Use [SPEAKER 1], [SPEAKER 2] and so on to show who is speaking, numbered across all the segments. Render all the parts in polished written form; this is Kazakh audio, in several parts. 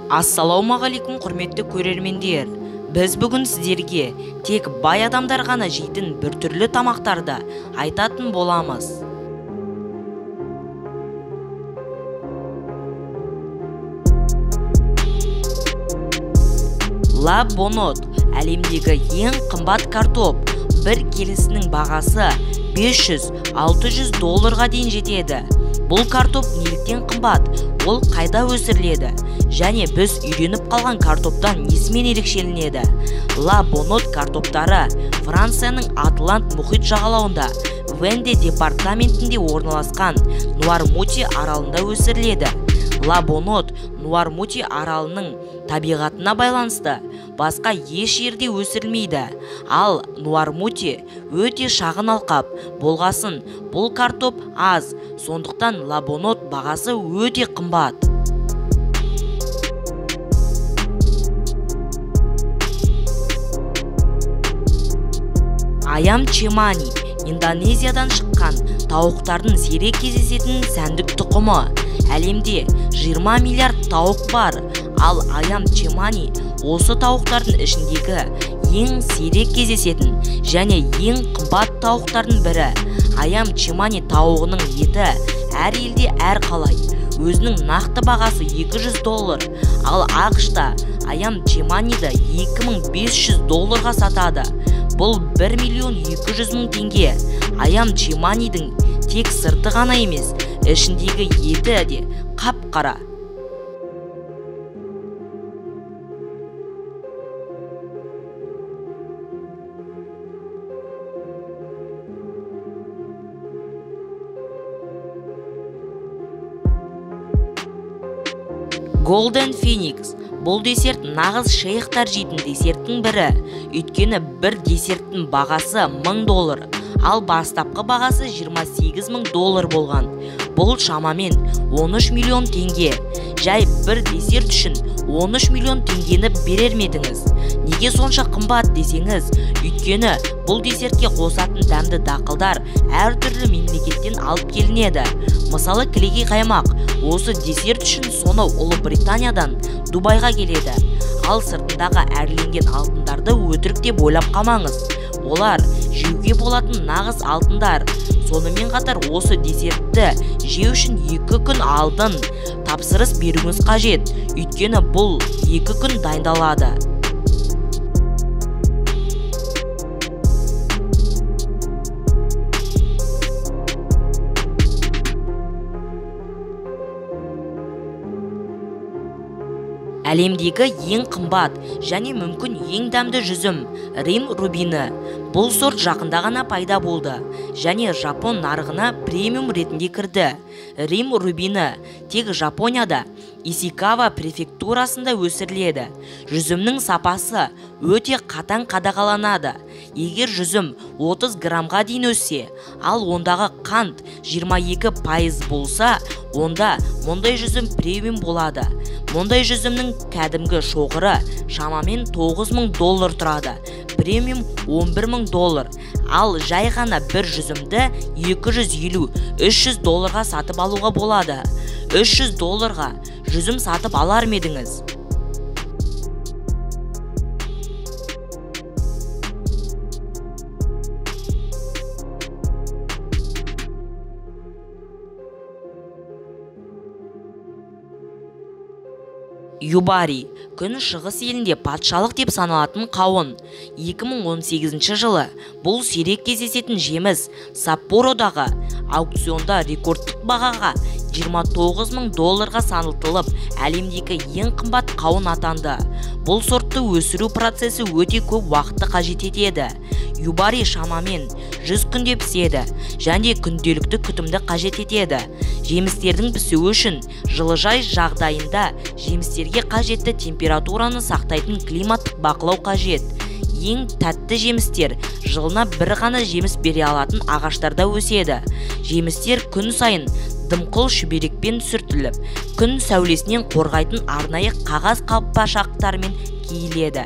[SPEAKER 1] Ассалаумағалейкум, құрметті көрермендер. Біз бүгін сіздерге тек бай адамдар ғана жейтін біртүрлі тамақтарды айтатын боламыз. Ла Бонот әлемдегі ең қымбат картоп. Бір келісінің бағасы 500-600 долларға дейін жетеді. Бұл картоп неліктен қымбат, ол қайда өсіріледі және біз үйреніп қалған картоптан несімен ерекшеленеді? Ла Бонот картоптары Францияның Атлант мұхит жағалауында Венде департаментінде орналасқан Нуармути аралында өсіріледі. Ла Бонот Нуармути аралының табиғатына байланысты басқа еш жерде өсірілмейді. Ал Нуармути өте шағын алқап болғасын, бұл картоп аз, сондықтан Ла Бонот бағасы өте қымбат. Аям Чемани Индонезиядан шыққан тауықтардың сирек кездесетін сәндік тұқымы. Әлемде 20 миллиард тауық бар, ал Аям Чемани осы тауықтардың ішіндегі ең сирек кездесетін және ең қымбат тауықтардың бірі. Аям Чемани тауығының еті әр елде әр қалай. Өзінің нақты бағасы 200 доллар, ал АҚШ-та Аям Чеманиді 2500 долларға сатады. Бұл 1 миллион 200 мың теңге. Аям Чеманидің тек сырты ғана емес, ішіндегі еті де қап-қара. Golden Phoenix. Бұл десерт нағыз шейхтар жейтін десерттің бірі. Өйткені бір десерттің бағасы 1000 доллар, ал бастапқы бағасы 28 мың доллар болған. Бұл шамамен 13 миллион теңге. Жай бір десерт үшін 13 миллион теңгені берер ме едіңіз? Неге сонша қымбат десеңіз, өйткені бұл десертке қосатын дәмді дақылдар әртүрлі мемлекеттен алып келінеді. Мысалы, кілегей қаймақ осы десерт үшін сонау Ұлыбританиядан Дубайға келеді. Ал сыртындағы әрленген алтындарды өтірік деп ойлап қалмаңыз. Олар жеуге болатын нағыз алтындар. Сонымен қатар осы десертті жеу үшін 2 күн алдын тапсырыс беруіңіз қажет. Өйткені бұл 2 күн дайындалады. Әлемдегі ең қымбат және мүмкін ең дәмді жүзім Рим рубині. Бұл сорт жақында ғана пайда болды және жапон нарығына премиум ретінде кірді. Рим рубині тек Жапонияда Исикава префектурасында өсіріледі. Жүзімнің сапасы өте қатаң қадағаланады. Егер жүзім 30 граммға дейін өссе, ал ондағы қант 22% болса, онда мұндай жүзім премиум болады. Мұндай жүзімнің кәдімгі шоғыры шамамен 9000 доллар тұрады. Премиум 11000 доллар. Ал жай ғана бір жүзімді 250-300 долларға сатып алуға болады. 300 долларға жүзім сатып алар ма едіңіз? Юбари күн шығыс елінде патшалық деп саналатын қауын. 2018 жылы бұл сирек кездесетін жеміс Саппородағы аукционда рекордтық бағаға 29 мың долларға сатылып, әлемдегі ең қымбат қауын атанды. Бұл сортты өсіру процесі өте көп уақытты қажет етеді. Юбари шамамен 100 күнде піседі және күнделікті күтімді қажет етеді. Жемістердің пісуі үшін жылыжай жағдайында жемістерге қажетті температураны сақтайтын климаттық бақылау қажет. Ең тәтті жемістер жылына бір ғана жеміс бере алатын ағаштарда өседі. Жемістер күн сайын дымқыл шүберекпен сүртіліп, күн сәулесінен қорғайтын арнайы қағаз қалпашақтармен киіледі.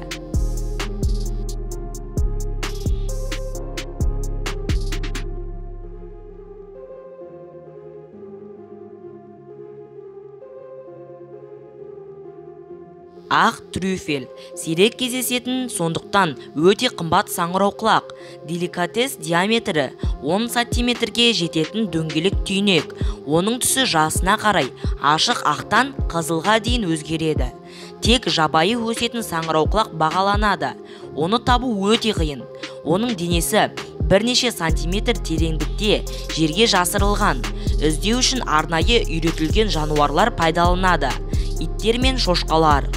[SPEAKER 1] Ақ трюфель сирек кездесетін, сондықтан өте қымбат саңырауқұлақ. Деликатес диаметрі 10 сантиметрге жететін дөңгелек түйнек. Оның түсі жасына қарай ашық ақтан қызылға дейін өзгереді. Тек жабайы өсетін саңырауқұлақ бағаланады. Оны табу өте қиын. Оның денесі бірнеше сантиметр тереңдікте жерге жасырылған. Іздеу үшін арнайы үйретілген жануарлар пайдаланады. Иттер мен шошқалар.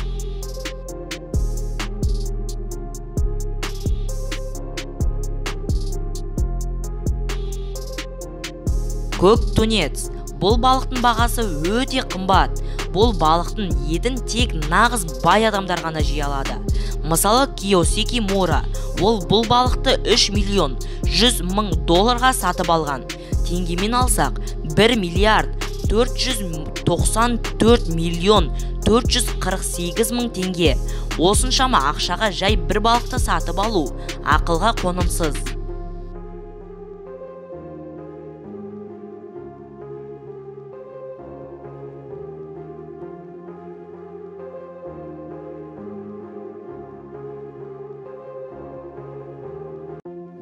[SPEAKER 1] Көк тунец. Бұл балықтың бағасы өте қымбат. Бұл балықтың етін тек нағыз бай адамдар ғана жей алады. Мысалы, Киосики Мура. Ол бұл балықты 3 миллион 100 мың долларға сатып алған. Теңгемен алсақ, 1 миллиард 494 миллион 448 мың теңге. Осыншама ақшаға жай бір балықты сатып алу ақылға қонымсыз.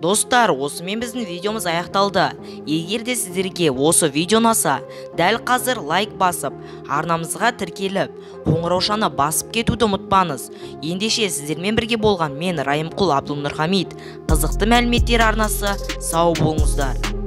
[SPEAKER 1] Достар, осымен біздің видеомыз аяқталды. Егер де сіздерге осы видео ұнаса, дәл қазір лайк басып, арнамызға тіркеліп, қоңыраушаны басып кетуді ұмытпаңыз. Ендеше сіздермен бірге болған мен Райымқұл Абдулнұрхамид, қызықты мәліметтер арнасы. Сау болыңыздар.